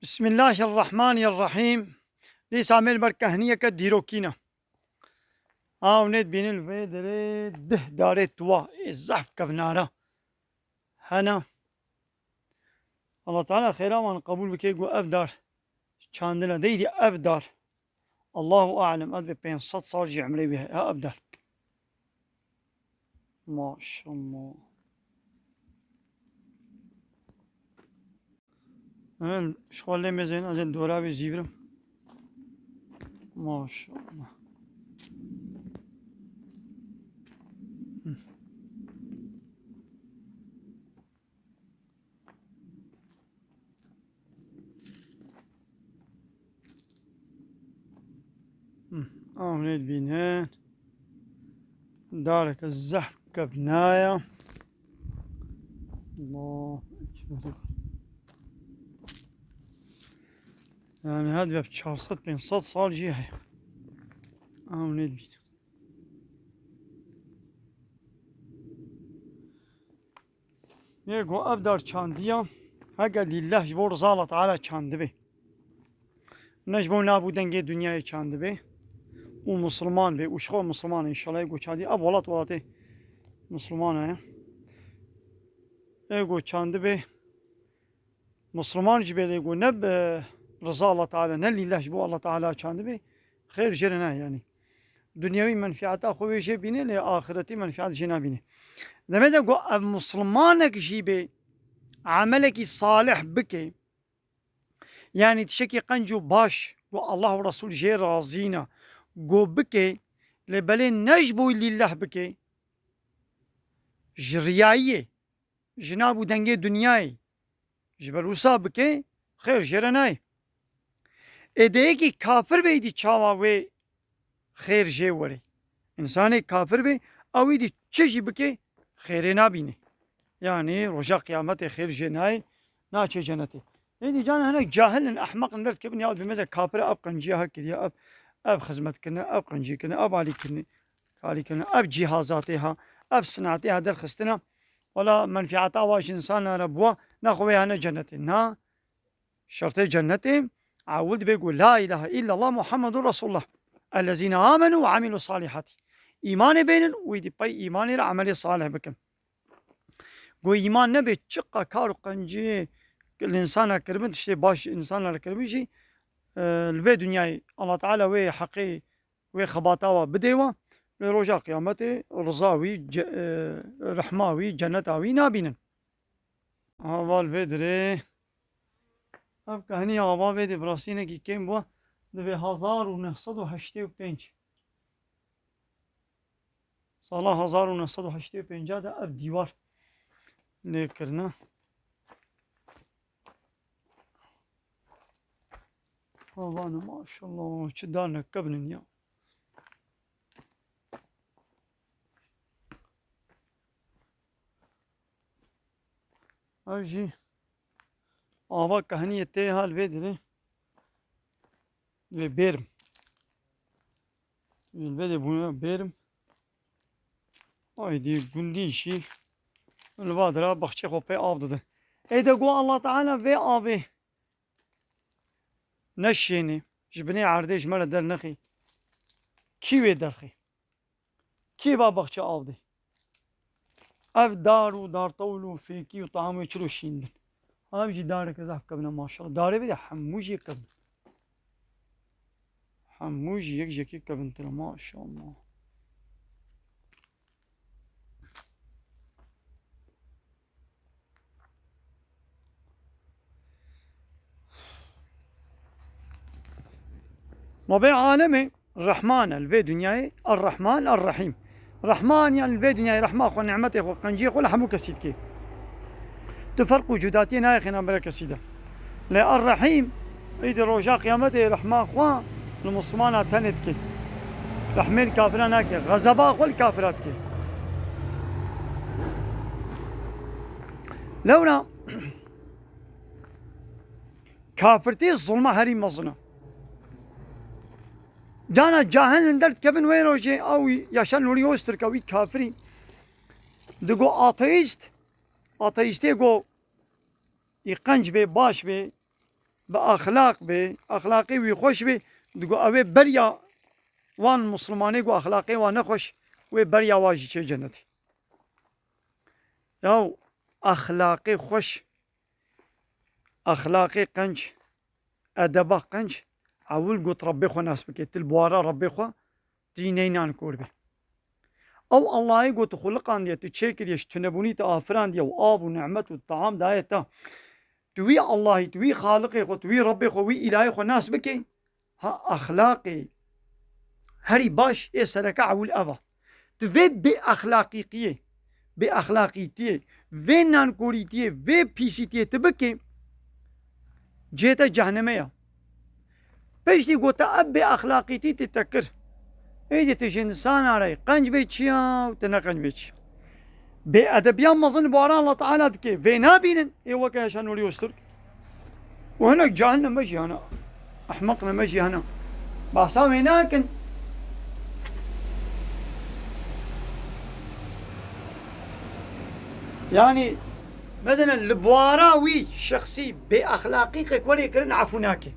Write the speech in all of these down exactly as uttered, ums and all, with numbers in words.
Bismillahirrahmanirrahîm. Dîsa mêl ber kehniyeke dîrokî ne. Ha, hûn ê dibînin vê derê dih darê tuwa ê zehf kevnara hene. Allah Teala xêra wan qebûl bike, ku ev dar çandine, deydî ev dar. Allahu alem, ez bê pênc sed sal jî emrê wî heye, ha, ev dar. Maşallah. Hemen şu lê mezên, ez ê dora wî zîvirim. Maşallah. Hı. Amrê dibînin. Dareke zehf kevnaya. Allahu Ekber. Yani her bir çar sed pênc sed sal jî heye. Amrê dibînin. Yê ku ev dar çandiya, heke lîleh ji bo riza Allah Teala çandibe. Ne ji bo nabû dengê dinyayê çandibe. Û misilman be, û ji xwe misilman e, înşallah yê ku çandiya, ev welat welatê misilman e. Yê ku çandibe, misilman jî be, lê ku ne bi riza Allah Teala, ne lîleh ji bo Allah Teala çandibe, xêr jê re nayê, yanî. Dinyewî menfiata xwe wê jê bîne, lê axiretî menfiat jê nabîne. Demê de ku ev misilmanek jî bê, emelekî salih bike, yanî tiştekî qenc û baş ku Allah û Resul jê razî ne, ku bike, lê belê ne ji bo lîleh bike, ji riyayiyê, ji nav û dengê dinyayê, ji ber wisa bike, xêr jê re nayê. Ê de yekî kafir be, îdî çawa wê xêr jê were? Însanê kafir be, ew îdî çi jî bike, xêrê nabîne. Yanî roja qiyametê xêr jê nayê, naçe cenetê. Êdî can hinek cahil in, ehmeq in, derdikevin ya, bi meze kafir ev qenciya ha kiriye, ev, ev xizmet kirine, ev qencî kirine, ev alî kirine, alî kirine, ev cîhazatê ha, ev sinatê ha derxistine. Wela menfiata wa ji însanan re bûwa, nexwe wê hene cenetê. Na, şertê cennetê, ewil dibe ku la ilahe illallah Muhammedun Resulullah. Ellezîne amenu ve amilu salihati. Îmanê bênin û îdî pey îmanê re emelê salih bikin. Ku îman nebe, çiqa kar û qencî li însana kiribin, tiştê baş însana re kiribin jî, e, li vê dinyayê Allah Teala wê heqê wê xebata wa bidê wa, lê roja qiyametê riza wî, ce-, e, rehma wî, ceneta wî nabînin. Ava li vê dirê. Ev kehnî ava vê dê bi rastî hinekî kêm bû. Di vê hezar û neh sed û heştê û pênc. Sala hezar û neh sed û heştê û pênc de ev dîwar lê kirine. Havane maşallah, çi darnek kevnin ya. Ev jî ava kehniyê tê ha li vê dirê. Li vê bêrim. Li vê de bûne bêrim. Aydî gundî jî li va dira baxçê xwe pê av didin. Ê de got Allah Teala vê avê neşênê, ji binê erdê ji me re dernexî. Kî wê derxî? Kî va baxçe av dê? Ev dar û dartewil û fêkî û tam wê çilo şîn bin. Ev jî dareke zehf kevne maşallah. Darê vê de hemû jî kevin. Hemû jî yek ji yekê kevintir e, maşallah. Ma bê alemê Rehman e li vê dinyayê, Er-Rehman, Er-Rehîm. Rehman, yan li vê dinyayê rehma xwe, nîmetê xwe, qenciyê xwe li hemû kesî dike. Tu ferq û cudatiyê nayê xêna bira kesî de. Lê Er-Rehîm, îdî roja qiyametê rehma xwe li Muslimana tenê dike. Rehmê li kafira nake. Xezeba xwe li kafira dike. Lewra kafirtî zulma herî mezin e. Cana cahil in derdikevin wê rojê, ew Yaşar Nuri Öztürk e, wî kafirî. Digo ateîst, ateîstê go î qenc bê, baş bê, bi axlaq bê, axlaqê wî xweş bê, digo ew ê beriya wan Mislimanê ku axlaqê wan nexweş, wê beriya wan jî çê cenetê. Yaw axlaqê xweş, axlaqê qenc, edeba qenc, ewil got Rebbê xwe nas bike. Tu li buhara Rebbê xwe, tu jî neynan kor bê. Ew Allahê got tu xuliqandiye, tu çêkiriye, ji tunebûnî tu afirandiye û av û nimet û taam daye te. Tu wî Allahî, tu wî Xaliqê xwe, tu wî Rebbê xwe, wî îlahê xwe nas bike. Ha, axlaqê herî baş ê sereke ewil ev a. Tu vê bêexlaqîqiyê, bêexlaqîtiyê, vê nankorîtiyê, vê pîsîtiyê tu bikê, cihê te cehnemê ya. Piştî ku te ev bêexlaqîtî tu te kir, êdî tu ji insana re qenc bê çiya û tu ne qenc bê çiya. Bêedebiya mezin li baran Allah Teala dike. Vê nabînin. Ê weke Şenolî Ozturk. Û hinek cahil ne me jî hene. Ehmeq ne me jî hene. Behsa wê nakin. Yani, mesela li buhara wî şexsî bêexlaqîqek werê kirin efû nake.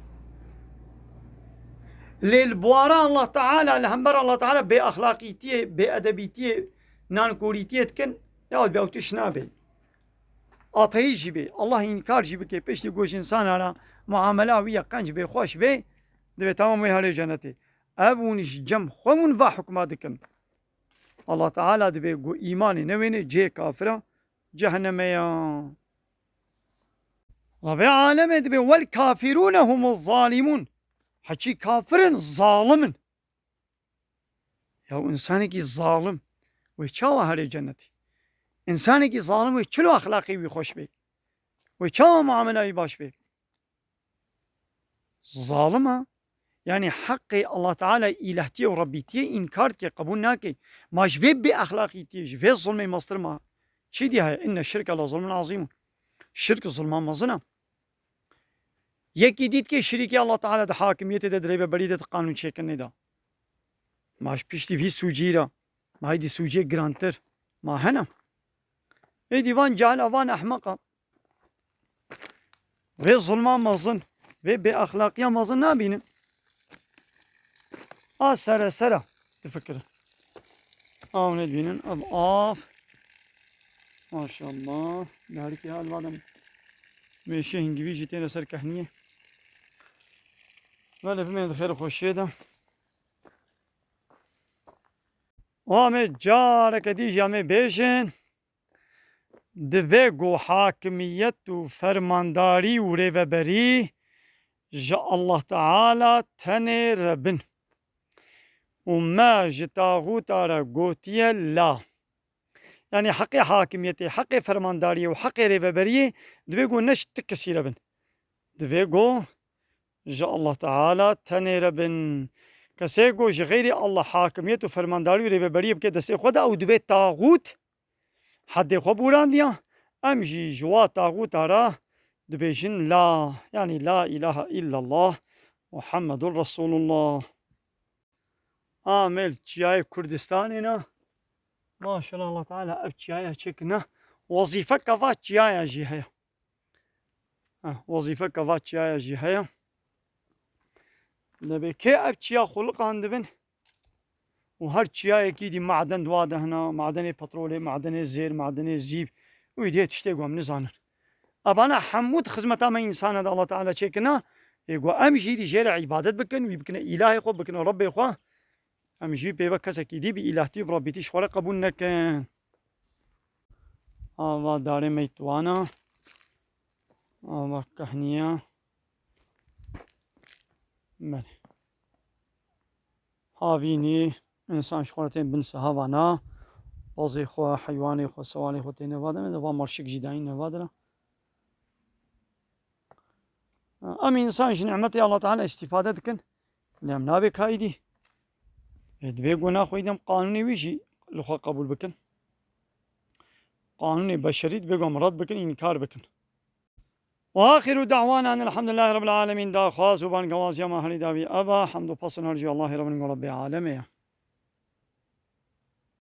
Lê li buhara Allah Teala, li hember Allah Teala bêexlaqîtiyê, bêedebîtiyê, nankorîtiyê dikin, ya dibe ew tişt nabe. Ateîst jî bê, Allah înkar jî bike, piştî ku ji insana re muamela wî ya qenc bê, xweş bê, divê tamam wê herê cenetê. Ev hûn ji cem xwe hûn va hukma dikin. Allah Teala dibê ku îmanê newêne cihê kafira ceheneme ya. Rebê alemê dibê, "Wel kafirûne humuz zalimûn." Heçî kafir in, zalim in. Ya însanekî zalim wê çawa herê cenetê? Însanekî zalim wê çilo exlaqê wî xweş bê? Wê çawa muamela wî baş bê? Zalim a. Yani heqê Allah Teala îlahtiyê û Rebbîtiyê înkar dike, qebûl nake. Ma ji vê bêexlaqîtiyê, ji vê zulmê mestir ma çi dî heye? Inne şirke le zulmun azîmun. Şirk zulma mezin a. Yekî dît ke şirîkê Allah Teala di hakimiyetê de, di rêveberî de, di qanûnçêkirinê de. Ma ji piştî vî sûcî re, ma êdî sûcê girantir, ma hene. Êdî van cahil a, van ehmeq a. Vê zulma mezin, vê bêexlaqiya mezin nabînin. A sere sere difikirin. Ew nedibînin, ev av. Maşallah. Darikê hal vadem. Mêşê hingivî jî têne ser kehniyê. Belê bimên di xêr û xweşiyê de. Wa me careke dî jî em ê bêjin. Divê ku hakimiyet û fermandarî û rêveberî ji Allah Teala tenê re bin. Û me ji taxûta re gotiye la. Yanî heqê hakimiyetê, heqê fermandariyê û heqê rêveberiyê divê ku ne ji ti kesî re bin. Divê ku ji Allah Teala tenê re bin. Kesê ku ji xeyrî Allah hakimiyet û fermandarî û rêveberiyê bike destê xwe de, ew dibe taxût, hedê xwe bûrandiya. Em jî ji wa taxûta re dibêjin la, yanî la ilahe illallah Muhammedun Resulullah. Amêl çiyayê Kurdistanê ne. Maşallah, Allah Teala ev çiyaya çêkirine. Wezîfeka va çiyaya jî heye. Heh, wezîfeka va çiyaya jî heye. Dibê kê ev çiya xuliqandibin û her çiyayekî dî maden di wa de hene, madenê petrolê, madenê zêr, madenê zîv û îdiyê tiştê ku em nizanin. Evana hemû di xizmeta me însana de Allah Teala çêkirine, ê ku em jî dî jê re îbadet bikin, wî bikine îlahê xwe, bikine Rebbê xwe. Em jî pê ve kesekî dî bi îlahtî û bi Rebbîtî ji xwe re qebûl nekin. Ava darê meytwana. Ava kehniya. Belê. Havînî, însan ji xwe re tên bin sehava na. Bazê xwe, heywanê xwe, sewalê xwe têne va de, va marşik jî dayîn neva de. Em însan ji nimetê Allah Teala îstîfade dikin. Lê em nabê ka êdî. Ê, divê guna xwe êdî em qanûnê wî jî li xwe qebûl bikin. Qanûnê beşerî divê ku em red bikin, înkar bikin. Ve axiru da'wana enelhamdülillahi rabbil alemin. Daxwaz û bangewaziya me herî dawî ev a. Hemd û pesn her jî Allahê Rebin ku Rebbê alemê ye.